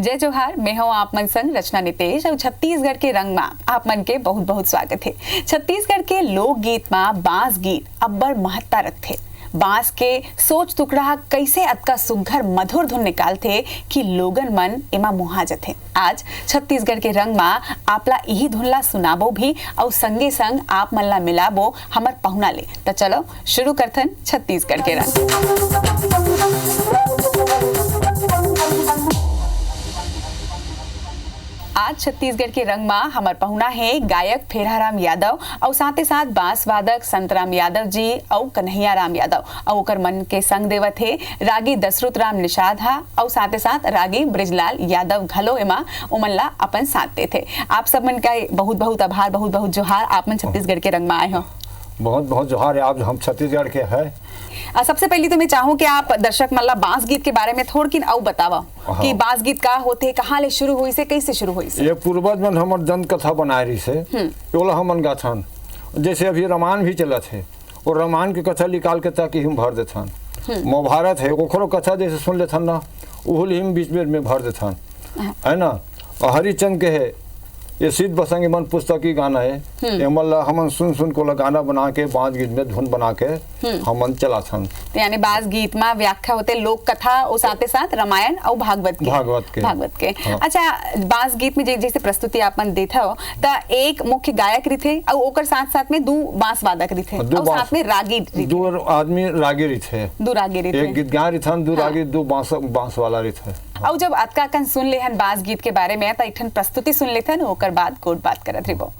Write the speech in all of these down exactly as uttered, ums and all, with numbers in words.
जय जोहार, मैं हूं आप मन संग रचना नितेश अउ छत्तीसगढ़ के रंग मा आप मन के बहुत बहुत स्वागत हे। छत्तीसगढ़ के लोकगीत मा बांस गीत अब्बड़ महत्ता रखथे। बांस के सोच टुकड़ा ह कइसे अतका सुग्घर मधुर धुन निकालथे कि लोगन मन एमा मोहा जथे। आज छत्तीसगढ़ के रंग मा आपला इही धुन ला सुनाबो भी अउ संगे संग आप मन ला मिलाबो हमर पहुना ले। त चलो शुरू करथन छत्तीसगढ़ के रंग। आज छत्तीसगढ़ के रंग मा हमर पहुना हे गायक फेराराम यादव अउ साथे साथ बांस वादक संतराम यादव जी अउ कन्हैया राम यादव अउ ओकर मन के संग देवत हे रागी दशरथ राम निषाद हा अउ साथे साथ रागी ब्रजलाल यादव घलो एमा ओमन ला अपन साथ देथे। आप सब मन का बहुत बहुत आभार, बहुत बहुत जोहार, आप मन छत्तीसगढ़ के रंग मा आए हो। बहुत बहुत जोहार, आप हम छत्तीसगढ़ के है। अ, सबसे पहले तो मैं चाहूँ कि आप दर्शक मन ला बांस गीत के बारे में थोड़किन अउ बतावा हाँ। कि बांस गीत का होथे, कहाँ ले शुरू होइस हे, कइसे शुरू होइस हे? ये पूर्वज मन हमर दंत कथा बनाए रहिस हे, हम्म। ओला हमन गाथन। जैसे अभी रामायण भी चलत हे, वो रामायण के कथा निकाल के ताकि हम भर देथन। हम्म। महाभारत हे, ओखरो कथा जैसे सुन लेथन ना, ओहू ले हम बीच बीच में भर देथन, हाँ। है ना? और हरिचंद के हे, ये सिद्ध बसंगी मन पुस्तक की गाना हे, हम्म। ये मन ला हमन सुन सुन के ओला गाना बना के बांस गीत में धुन बना के हम्म। हमन चलाथन। तो यानी बांस गीत मा व्याख्या होथे लोक कथा, और साथे साथ रामायण और भागवत के। भागवत के। भागवत के। हाँ। अच्छा, बांस गीत में जे-, जैसे प्रस्तुति आप मन देत हव, त एक मुख्य गायक रहिथे और ओकर साथ साथ में दू बांस वादक रहिथे दू और बांस, साथ में रागी रहिथे। दू आदमी रागी रहिथे। दू रागी रहिथे। एक गीत गाय रहिथन, दू हाँ। रागी, दू बांस, बांस वाला रहिथे। अउ जब अतका कन सुन लेहन बांस गीत के बारे में, त एक ठन प्रस्तुति सुन लेथन, ओकर बाद गोठ बात करत रहिबो।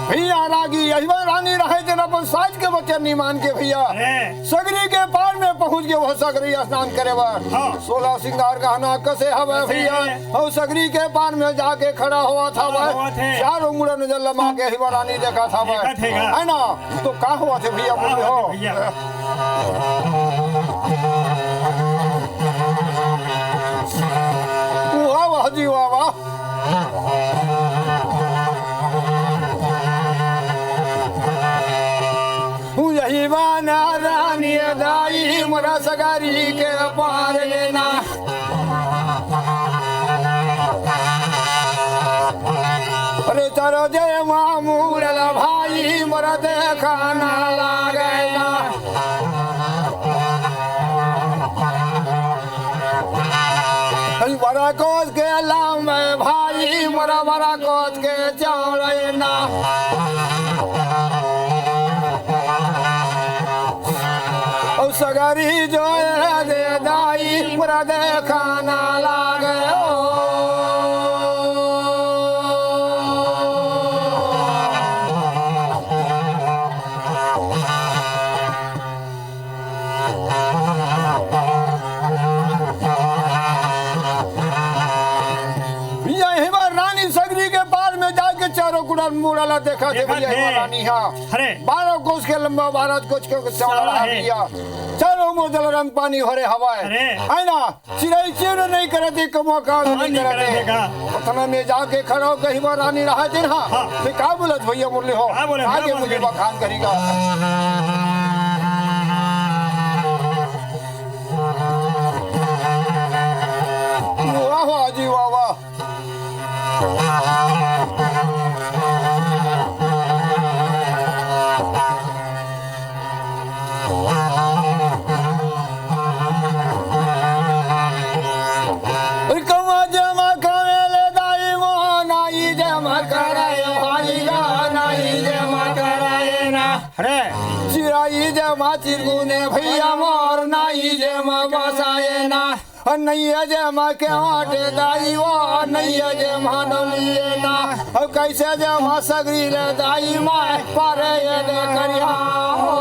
भैया रागी यही बार रानी रहे, तेन अपन साज के बचन नहीं मान के भैया। अरे। सगरी के पार में पहुंच गए, वो सगरी स्नान करे बर। हाँ। सोलह सिंगार गहना कसे हवे कसे भैया, हवे? और सगरी के पार में जाके खड़ा होवत हवे। होवत हे। चारों मुड़न जल लमा के ही रानी देखत हवे। देखत हे का? है ना? तो का होवत हे भैया, का बोले होवत हो? हे भैया? वाह, वाह जी, वाह, वाह। यही बाना रानी दाई मोरा सगरी के पार लेना। अरे चलो जय माँ मुरल भाई मोरा देखा ना लागेला। बड़ा कोस के लंबे भाई मोरा बड़ा कोस के चौड़े ना। ओ सगरी जो है दे दाई मोरा देखा ना लागे ओ। यही बार रानी सगरी के पार में जाके चारों कुड़ा मुड़ा ला देखा थे देखा भैया, थे। ये रानी हा। अरे। बारह कोस के लंबा, बारह कोस के चौड़ा चौड़ा है है। भैया। चारों मुड़ा रंग पानी भरे हवा है। अरे। है ना? चिरई चिर नहीं करत हे, कमो काम हाँ, नहीं नहीं करत करत हे। हे का? उतना में जाके खड़ा हो, कहीं बार रानी रहा दिन, हाँ। हाँ। ते का बोलत भैया मुरली हो? का बोलत, आगे का बोलत मुझे करी? बखान करेगा। वाह, वाह जी, वाह, वाह। कमा जमा खावे ले दाई मोहन आई जमा कराए भाई गा नाई जमा कराए ना। अरे। चिराई जमा चिरगुने भैया मोर नाई जमा बसाए ना। नैया जमा के आटे दाई वो नैया जमा नलिए ना। और कैसे जमा सगरी ले दाई माय पारे ये दे करिया हो।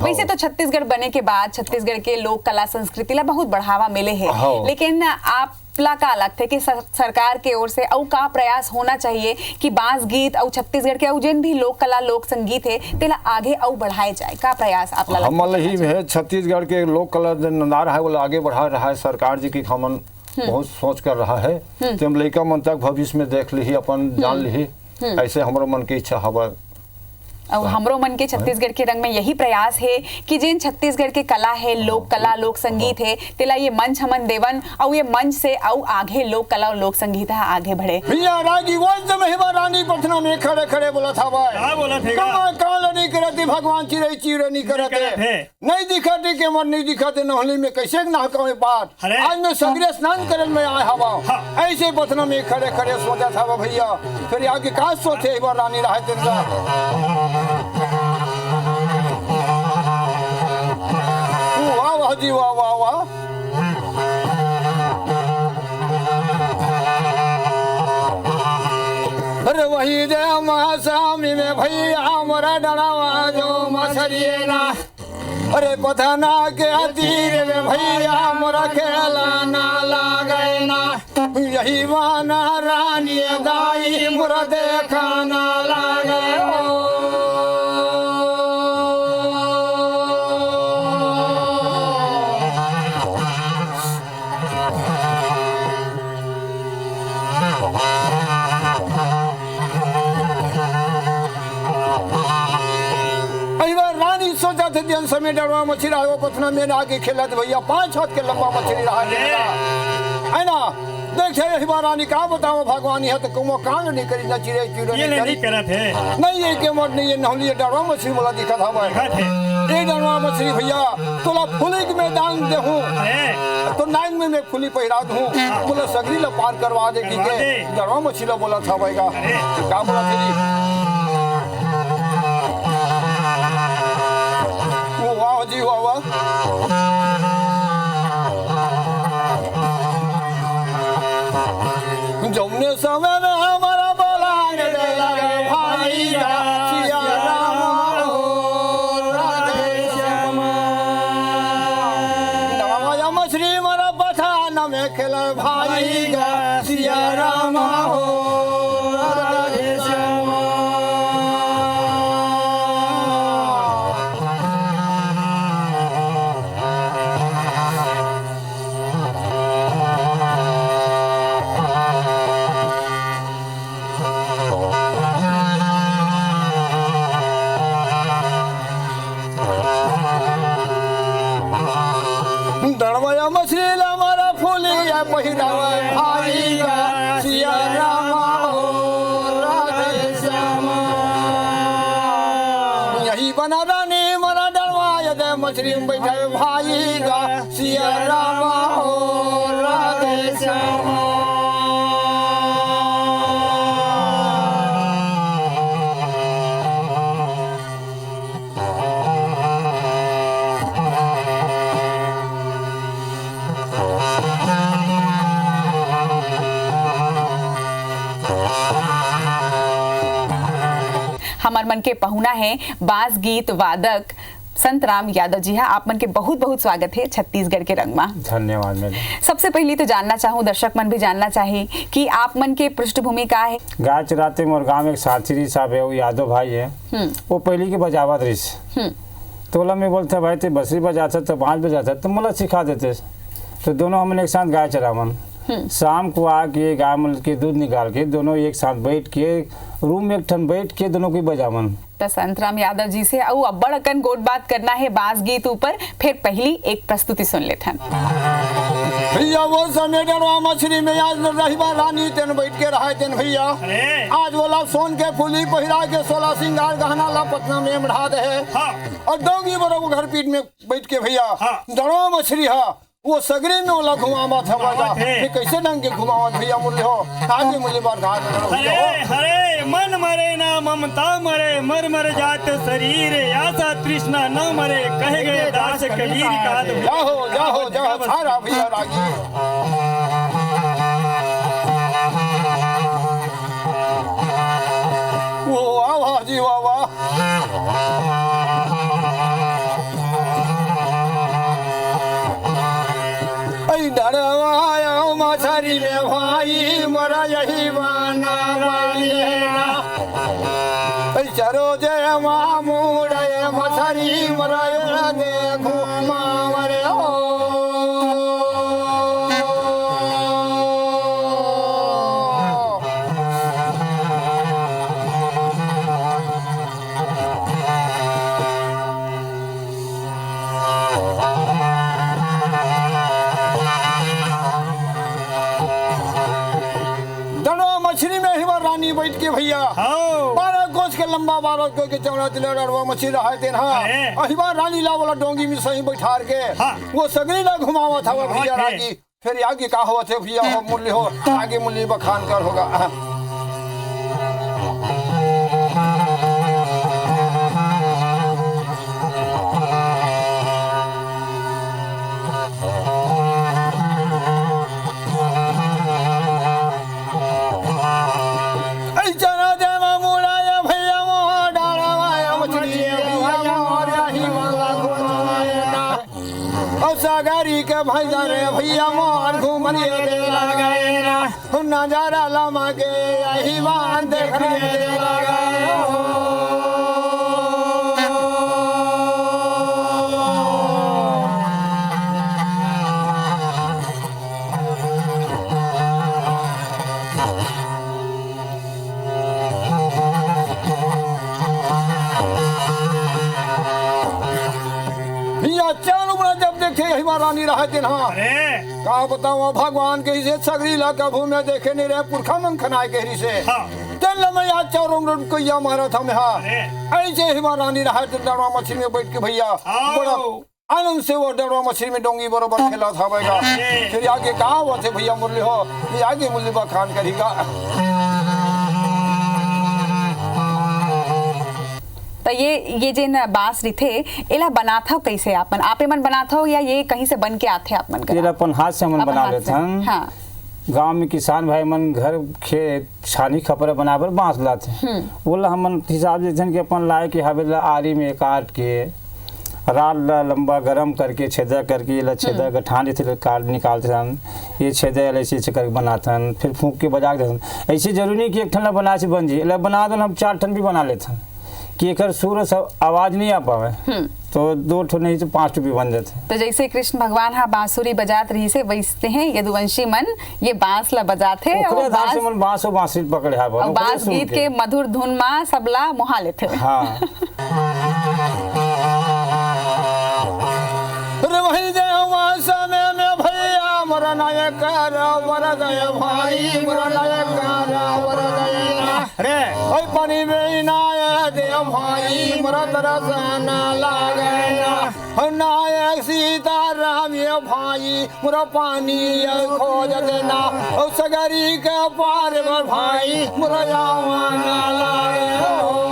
वैसे तो छत्तीसगढ़ बने के बाद छत्तीसगढ़ के लोक कला संस्कृति ला बहुत बढ़ावा मिले हे, हाँ। लेकिन आप ला का लगथे कि सर-, सरकार के ओर से अउ का प्रयास होना चाहिए कि बांस गीत अउ छत्तीसगढ़ के अउ जेन भी लोक कला, लोक संगीत हे, तेला आगे अउ बढ़ाए जाए? का प्रयास आप ला लगथे हमन ला करना ही चाहिए? हे, छत्तीसगढ़ के लोक कला जेन नंदार हे, ओला आगे बढ़ाए रहा हे सरकार जी की हमन हम्म। बहुत सोच कर रहा है। हम्म। तेम लइका मन तक भविष्य में देख लिही, अपन जान हम्म। लिही। हम्म। ऐसे हमरो मन के इच्छा हवय। अउ हमरो मन के छत्तीसगढ़ के रंग में यही प्रयास हे कि जेन छत्तीसगढ़ के कला हे, लोक कला, लोक संगीत हे, तेला ये मंच हमन देवन, अउ ये मंच से अउ आगे लोक कला अउ लोक संगीत ह आगे बढ़े। भैया रागी वंश में हिबा रानी पटना में खड़े खड़े बोलत हवय। का बोलत हे गा? कमा काल नहीं करती भगवान चिरई चिरई नहीं नहीं करत हे। करत हे। नहीं दिखत हे के मर नहीं दिखत हे, नहली में कैसे के नहकावे पार। अरे। आज मैं सगरे स्नान करन में आए हवा। हाँ। ऐसे पटना में खड़े खड़े सोचत हवा भैया, फिर आगे का सोचे एक बार रानी रहे तेन का। वाह, वाह जी, वाह, वाह, वाह। अरे वही दे महास्वामी में भैया मोरा डरावा जो मछरिए ना। अरे पथना के तीर में भैया मोरा खेला ना लागे ना। यही वाना रानी दाई मोरा देखा ना लागे हो। अहिबा रानी सोचत हे, दिन समय डरवा मछली रहा, वो पथना में आके खेलत भैया, पाँच हाथ के लंबा मछली रहा, है ना? देख हे, अहिबा रानी का बताओ, भगवान यह तो कुमो कांड नहीं करी, ना चिड़े चिड़े ये नहीं ले करी। नहीं करत हे। नहीं, ये के मर नहीं, ये नहली, ये डरवा मछली मोला दिखत हवा। दिखत हे। ये डरवा मछली भैया, तोला फुलिक में दान देहूं। अरे। तो नांग में मैं फुली पहिरा दूं। बोला सगरी ला पार करवा दे, ठीक करवा है? दे। डरवा मछली ला बोला था भाई का। अरे। का बोला था जी? वो वाह जी, वाह, वाह। जौने समय में हमारा बोला ने दे लगे भाई का सिया राम हो, राधे श्याम। नवाया मछली मरा पठान में खेल भाई का सिया राम हो, राधे श्याम। दड़वया मछली ला मारा फूलिया पहिरावा भाई का सिया रामा हो राधे श्यामा। यही बना रानी मरा डरवा यदे मछली में बैठे भाई का सिया रामा हो राधे श्यामा। हमर मन के पहुना हे बांस गीत वादक संतराम यादव जी हा। आप मन के बहुत बहुत स्वागत हे छत्तीसगढ़ के रंग मा। धन्यवाद मैडम। सबसे पहली तो जानना चाहूँ, दर्शक मन भी जानना चाही कि आप मन के पृष्ठभूमि का हे? गाय चराते मोर गांव एक साथी रिहिस हे, वो यादव भाई हे, हम्म। वो पहली के बजावत रिहिस। हम्म। तो ओला मैं बोलते, "भाई, ते बंसरी बजाथस, तो बांस बजाथस, तो मोला सिखा देते।" तो दोनों हमन एक साथ गाय चरावन। हम्म। शाम को आके गाय मन के दूध निकाल के दोनों एक साथ बैठ के रूम में एक ठन बैठ के दोनों कोई बजावन। त संतराम यादव जी से अउ अब्बड़ अकन गोठ बात करना हे बांस गीत ऊपर, फेर पहली एक प्रस्तुति सुन लेथन। भैया वो समय डरवा मछली में आज रहिबा रानी तेन बैठ के रहा तेन भैया। अरे। आज वो ला सोन के फूली पहिरा के सोला सिंगार गहना ला पटना में मढ़ा दे हे। हाँ। और डोंगी बरो घर पीठ में बैठ के भैया। हाँ। डरवा मछली हा। वो सगरी में ओला घुमावत हवय गा। घुमावत हे। ये कैसे ढंग के घुमावत भैया मुरली हो? आगे मुरली बार घाट में भैया हो। हरे, हरे, मन मरे ना ममता मरे, मर मर जात शरीर, आशा तृष्णा न मरे, कहे गए दास कबीर का। जा हो, जा हो, जा हो, सारा भैया रागी। वो वाह, वाह जी, वाह, वाह। डरवायो मछरी में भाई मोरा यही बहाना बनेना। चरो जे मामू रे मछरी मोरा ये देखो मावरे हो। डड़वा मछरी में हिमा रानी बैठ के भैया, हाँ। बारह कोस के लंबा, बारह कोस के चौड़ा तिला डड़वा मछरी रहा तेन हा। अरे। अहिमा रानी ला वाला डोंगी में सही बैठार के, हाँ। वो सगरी ला घुमावत हवा भैया रागी। फिर आगे का होवत हे भैया हो मुरली हो, आगे मुरली बखान कर होगा। ऐ चना दे मा मुड़ा या भैया मोहा डाला वाया मछली या भैया मोहा या ही वाला घुमाया ना। और सागरी के भाई जा रे भैया मोहन घूमन ये दे लगाए ना। नजारा लमा के यही बात देखने दे लगाए हो। या चालू बड़ा जब देखे यही बार रानी रहा दिन हाँ। अरे। का बताओ भगवान के इसे सगरी ला कभू में देखे नहीं रहे पुरखा मन खनाए के रिसे। हाँ। तेन ला मैं आज चारों रोड को या मारा था मैं हाँ। अरे। ऐसे ही बार रानी रहा दिन डड़वा मछली में बैठ के भैया। आओ। बड़ा आनंद से वो डड़वा मछली में डोंगी बरोबर खेला था बैगा। अरे। फिर आगे कहा हुआ थे भैया मुरली हो, ये आगे मुरली बखान करेगा। त ये, ये जेन बांस रिथे, एला बनाथव कइसे आप मन? आपे मन बनाथव या ये कहीं से बन के आथे आप मन करा? एला अपन हाथ से हमन अपन बना हाथ से। लेथन। हाँ। गांव में किसान भाई मन घर खेत छानी खपरा बनाए बर बांस लाथे। हम्म। ओला हमन हिसाब देथन कि अपन लाए के हवे ला आरी में काट के, राड ला लंबा गरम करके, छेदा करके, एला छेदा हम्म। गठान देथे, काट निकालथन। ये छेदा ला ऐसे, ऐसे करके बनाथन, फिर फूंक के बजा के देथन। ऐसे जरूरी नहीं कि एक ठन ला बनाए से बन जाए, एला बना देन हम चार ठन भी बना लेथन। कि एकर सुर अउ आवाज नहीं आ पावे, हम्म। तो दो ठो नहीं तो पांच ठो भी बन जाथे। तो जैसे कृष्ण भगवान हा बांसुरी बजात रहिसे, वैसे हैं यदुवंशी मन ये बांस ला बजाथे ओकरे और आधार से बांस, मन बांस और बांसुरी पकड़े हावन, और ओकरे बांस सुन गीत के। के मधुर धुन मा सबला मोहा लेथे। हाँ। रे वही जय हुआ समय में भैया मोर नायक कर, मोर जय भाई, मोर नायक कर, मोर जय। अरे। ओए पानी में ना आया दे भाई, मोर तरस ना लागे ना। हो नायक सीताराम ये भाई, मोर पानी ये खोज देना। ओ सगरी के पार में भाई, मोर आवा ना लागे हो।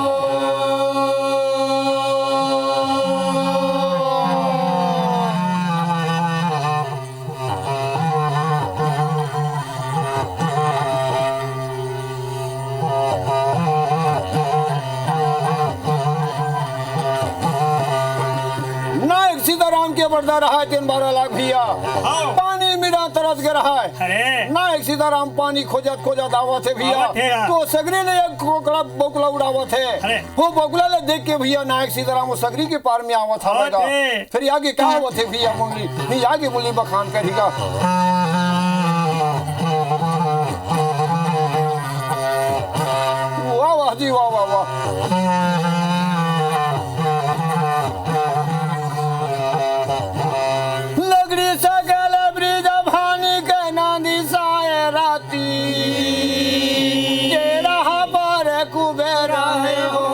नायक सीताराम के बरदा रहा है तीन बारह लाख भैया। हाँ। पानी मिला तरस के रहा है। अरे। नायक सीताराम पानी खोजत खोजत आवत है भैया। आवत है यार। तो सगरे ले एक कोकड़ा बगुला उड़ावत है। अरे। वो बगुला ले देख के भैया नायक सीताराम वो सगरी के पार में आवत हवे गा। अरे। फिर आगे का होवत हे भैया मुरली, नहीं आगे मुरली बखान करेगा। वाह वाह जी वाह, वाह वाह। लगड़ी सकल ब्रिज भानी के नांदी साय राती। ये रहा पर कुबेर आए हो।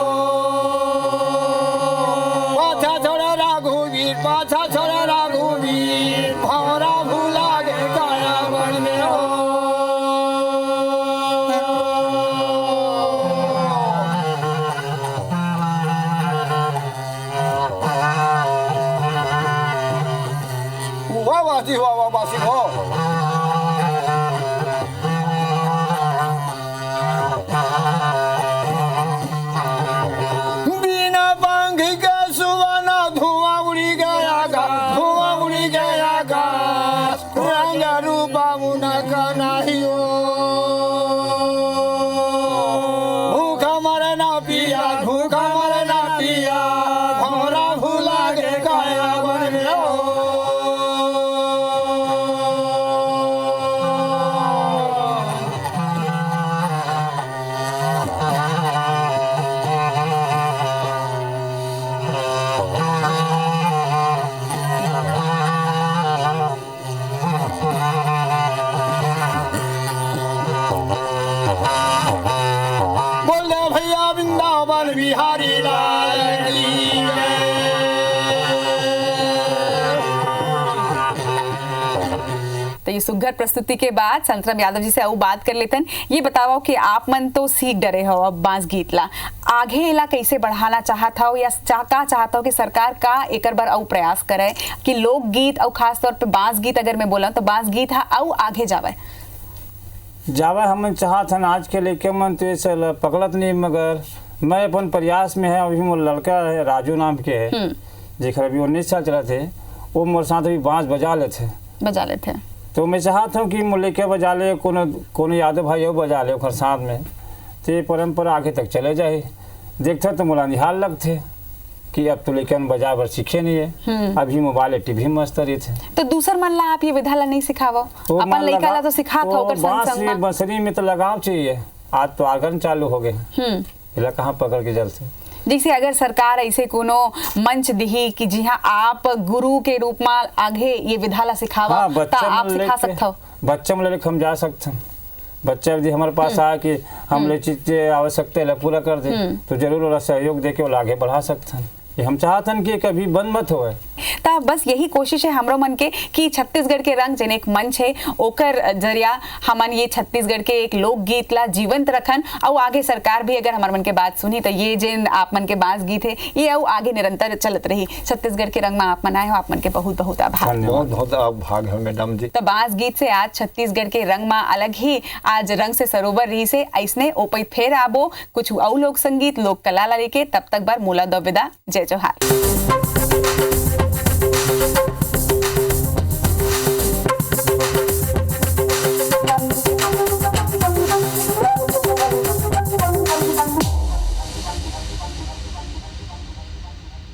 पाछा छोड़ रघुवीर, पाछा छोड़ रघुवीर, भौरा भुला गे काया बन में हो। वाह वाह जी वाह, वाह वाह सिंह हो। बिना पंख के सुवना धुआं उड़ी गया का, धुआं उड़ी गया का। रंग घर प्रस्तुति के बाद संतराम यादव जी से अउ बात कर लेथन। ये बतावव कि आप मन तो सीख डरे हव अब बांस गीत ला, आगे एला कैसे बढ़ाना चाहत हव या चा-, का चाहत हव कि सरकार का एकर बर अउ प्रयास करे कि लोकगीत अउ खास तौर पे बांस गीत, अगर मैं बोला तो बांस गीत हा अउ आगे जावे? जावे हमन चाहत हन, आज के लइका मन तो ये सब पकड़त नहीं, मगर मैं अपन प्रयास में है। अभी मोर लड़का है, राजू नाम के है, जेकर अभी उन्नीस साल चलत है, वो मोर साथ अभी बांस बजा लेथे। बजा लेथे। तो मैं चाहत हूँ कि मोर लइका बजा ले, कोनो कोनो यादव भाई अउ बजा ले ओकर साथ में, तो ये परंपरा आगे तक चले जाए। देखथे तो मोला निहाल लगथे कि अब तो लइका मन बजाए बर सीखे नहीं है, अभी मोबाइल टीवी मस्त रहिथे। तो दूसर मन ला आप ये विधा ला नहीं सिखावव, वो अपन मन लइका लगा-, ला तो सिखात हव वो ओकर संग बांस संग ये मा। बंसरी में तो लगाव चाहिए। आज तो आर्गन चालू हो गए, हम्म। एला कहाँ पकड़ के चलथे? जैसे अगर सरकार ऐसे कोनो मंच दिही कि जिहां आप गुरु के रूप में आगे ये विधा ला सिखावा, हाँ, त बच्चा आप मन सिखा लेके, सकथव। बच्चा मन लेके हम जा सकथन। बच्चा यदि हमारे पास आ कि हम ले चीज के आवश्यकता है, पूरा कर दे, तो जरूर ओला सहयोग देके ओला आगे बढ़ा सकथन। ये हम चाहतन कि कभी बंद मत होवे। त बस यही कोशिश है हमरो मन के कि छत्तीसगढ़ के रंग, जेन एक मंच है, ओकर जरिया हमन ये छत्तीसगढ़ के एक लोकगीत ला जीवंत रखन, अउ आगे सरकार भी अगर हमर मन के बात सुनी, त ये जेन आप मन के बांस गीत है, ये अउ आगे निरंतर चलत रही। छत्तीसगढ़ के रंग में आप मन आए हो, आप मन के बहुत बहुत आभार। धन्यवाद। बहुत बहुत आभार है मैडम जी। त बांस गीत से आज छत्तीसगढ़ के रंग मा अलग ही आज रंग से सरोवर रहिसे। ऐसने ओपई फेर आबो कुछ अउ लोक संगीत, लोक कला ला लेके। तब तक बर मोला दो विदा। जय जोहार।